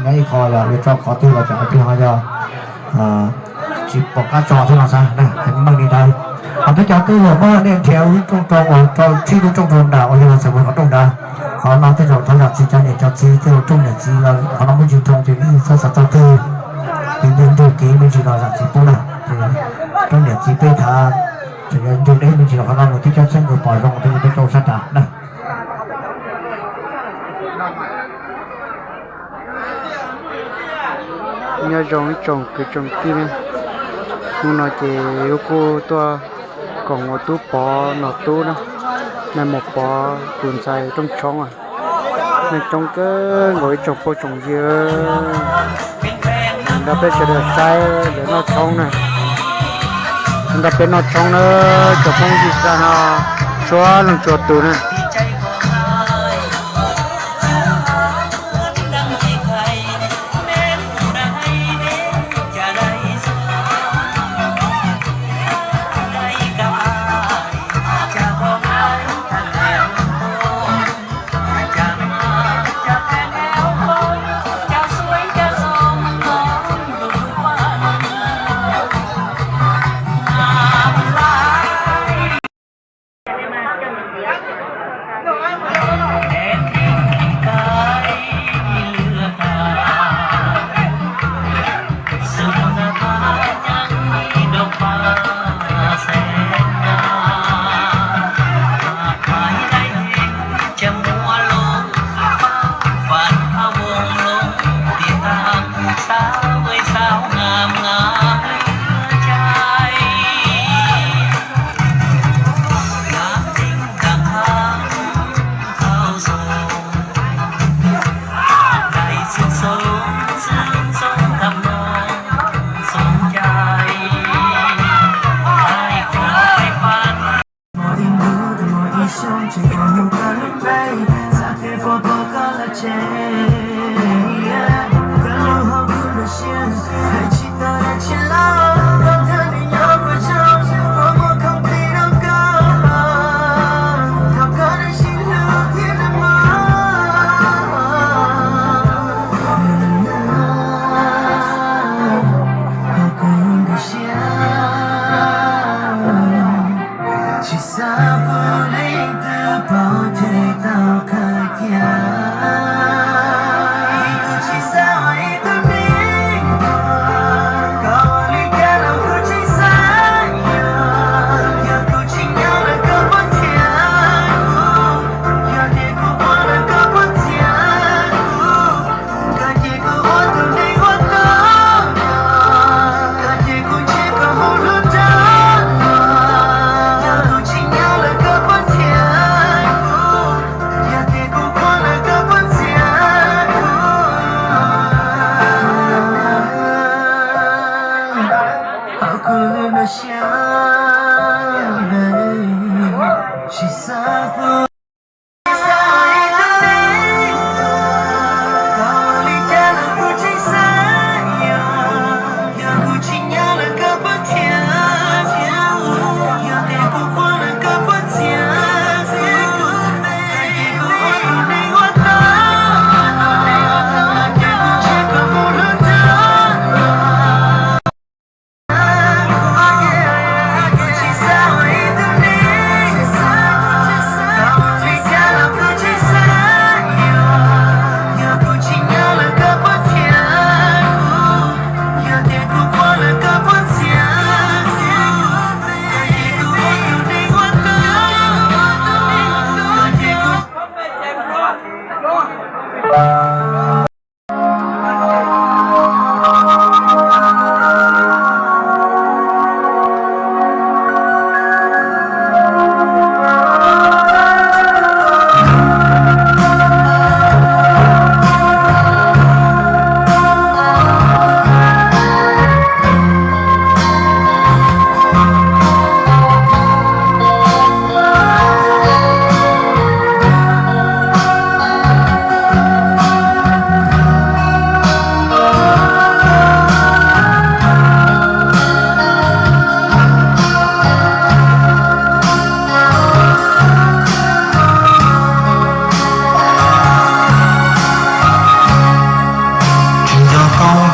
Nyob ib qho yog yuav tso qhov twg los tseem hais tias ho yog tsis pom qab tso thiab no xav meej li ntawd. Ho peb cov twb yog muab nej nrhiav lub rooj rau uas rau tsib lub rooj rau nram uas yog los txawm mus qhov rooj ntawd. Qhov no tej zaum thov zam txim cov niam cov txiv tej zaum rooj niam txiv los qhov no muaj ntsis nroo ces nej txhob xav txog twg. Ces nce nrug kev me ntsis los zam txim pub na. Ces rooj niam txiv peb thav tseem yog nrug deb me ntsis los qhov no mus tib cov txheeb nkawd pom zoo ces peb rau sab nrad na. Nyob zoo ib tsoom kwv tsoom tij na, hnub no ces kuv kuj tuaj koom ua tub Pov Nom Tub na, nais maum Pov tus ntxhais rooj tshoob. Neeg coob kawg nkaus ib tsoom phooj tsoom ywg, nrog peb sawv daws saib lawv noj tshoob na. Nrog peb noj tshoob na, tsoom phooj ywg tag no, txhua leej txhua tus na.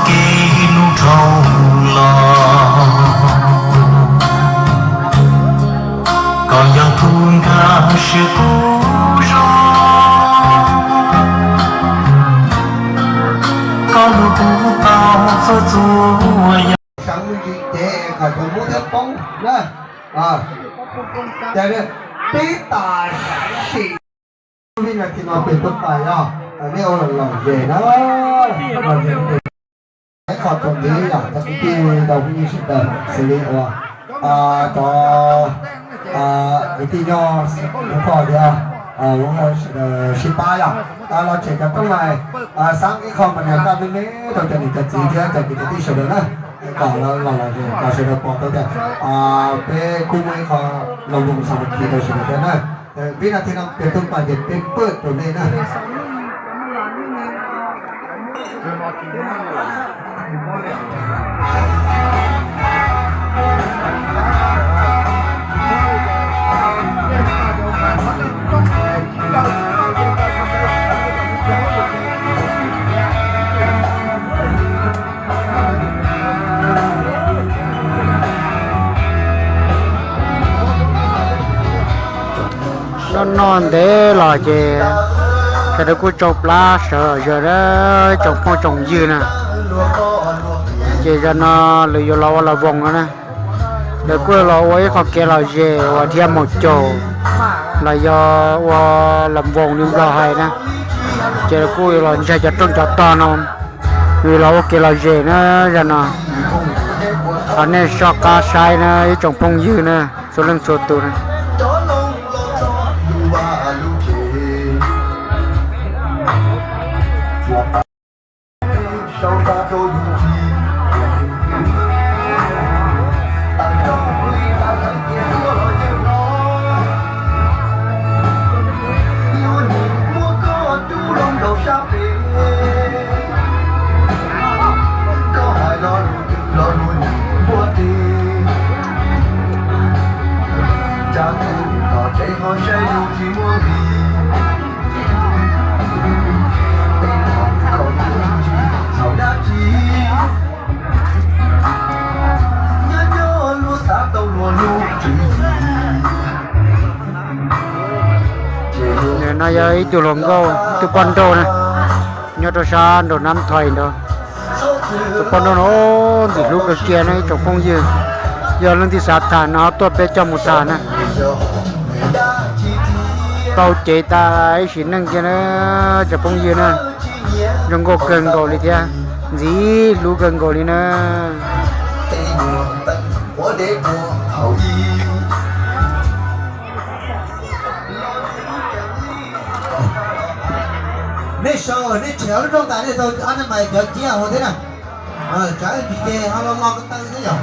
Kev hlub dhau los, koj yog tus nkag siab kuv zog, koj hlub kuv tau txhua txhua yam. Seev me ntsis ces kom tus muab thiab poob na. Ces peb tam sim vib nas this no pem tuaj pais os, nej ua lom zem na. Qhov txuas ntxiv yom, cov kwv tij tau phooj ywg sawv daws xws li uas cov kwv tij nyob Hmoob Thoj thiab sawv daws sib pab yom, los tshem cov rooj na, xab ib qho mas nias kaj me me rau cov niam cov txiv thiab cov kwv cov tij sawv daws na, kom lawv los lom zem kom sawv daws pom tau tias peb kuj muaj ib qho lom voos xa ma khi rau sawv daws thiab na. Vib nas this no pem tuaj pais ces peb pawj rau nej na. Noj noj ntev los ces sawv daws kuj tsau plab sawv zom zaws, tsoom phooj tsoom ywg na. Ces zaum no lawv yuav los ua lom voos no na. Lawv kuj los ua ib qho kev lom zem uas dhia maum caum los yog ua lom voos li Nplog hais na. Ces lawv kuj yuav los ntsaig cov rooj cov tog no, yuav los ua kev lom zem na zaum no. Thov nej soj qab saib na ib tsoom phooj ywg na, txhua leej txhua tus na. Nim no yog ib tug hluas nkauj, ib tug poj nrauj na, nyob rau sab nraum Nab Thais nraud. Tus poj nrauj no ntxim hlub kawg kiag no ib tsoom phooj ywg. Yog leej twg xav tham no tuaj peb coj mus tham na. Tau cev tas ib sim neej kiag na tsoom phooj ywg na. Zoo nkauj kawg nkaus li thiab, ntxim hlub kawg nkaus li na. Nej sau, nej tshem lub rooj tas nej tau ob nej mais cov ciab hauv thiab na. Tsam ntsis ces ho lo lo ko taw thiab yom.